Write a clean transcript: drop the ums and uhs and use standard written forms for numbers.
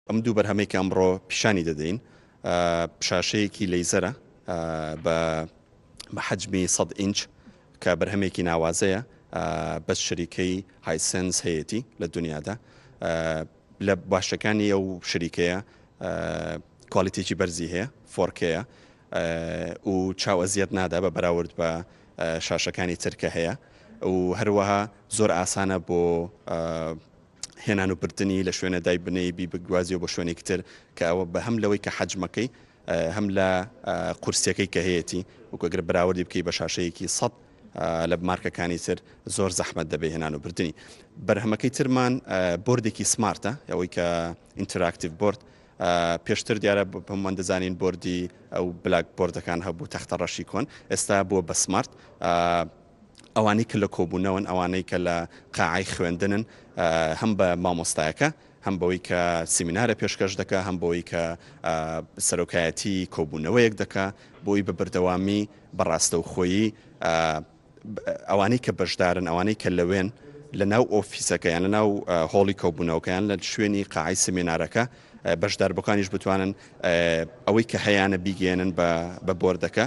ئەم دوو بەرهەمەی کە ئەمڕۆ پیشانی دەدەین شاشەیەکی لەیزەرە بە بە حەجمی 100 ئینچ کە بەرهەمێکی ناوازەیە، بەس شەریکەی هایسێنس هەیەتی لە دنیادا. لە باشەکانی ئەو شەریکەیە کوالیتێکی بەرزی هەیە، 4K و چاو ئەزیەت نادا بە بەراورد بە شاشەکانی تر کە هەیە و هەروەها زۆر ئاسانە بۆ هێنان و بردنی لە شوێنە دای بنێی بی بگوازیەوە بۆ شوێنێکی تر کە ئەوە بە هەم لەوەی کە حەجمەکەی هەم لە قورسیەکەی کە هەیەتی وەکو گەر بەراوردی بکەی بە شاشەیەکی 100 لە مارکەکانی تر زۆر زەحمەت دەبێ هێنان و بردنی. بەرهەمەکەی ترمان بۆردێکی سمارتە ئەوەی کە ئینتراکتیڤ بۆرد پێشتر دیارە هەموومان دەزانین بۆردی ئەو بلاک بۆردەکان هەبوو تەختە ڕەشی کۆن ئێستا بووە بە سمارت. ئەوانەی کە لە کۆبوونەوەن، ئەوانەی کە لە قاعەی خوێندنن، هەم بە مامۆستایەکە، هەم بەوەی کە سیمینارە پێشکەش دەکا، هەم بەوەی کە سەرۆکایەتی کۆبوونەوەیەک دەکا، بۆی بە بەردەوامی بە ڕاستەوخۆیی ئەوانەی کە بەشدارن، ئەوانەی کە لەوێن، لە ناو ئۆفیسەکە یان لە ناو هۆڵی کۆبوونەوەکە یان لە شوێنی قاعەی سمینارەکە بەشداربووکانیش بتوانن ئەوەی کە هەیانە بیگەیەنن بە بۆردەکە.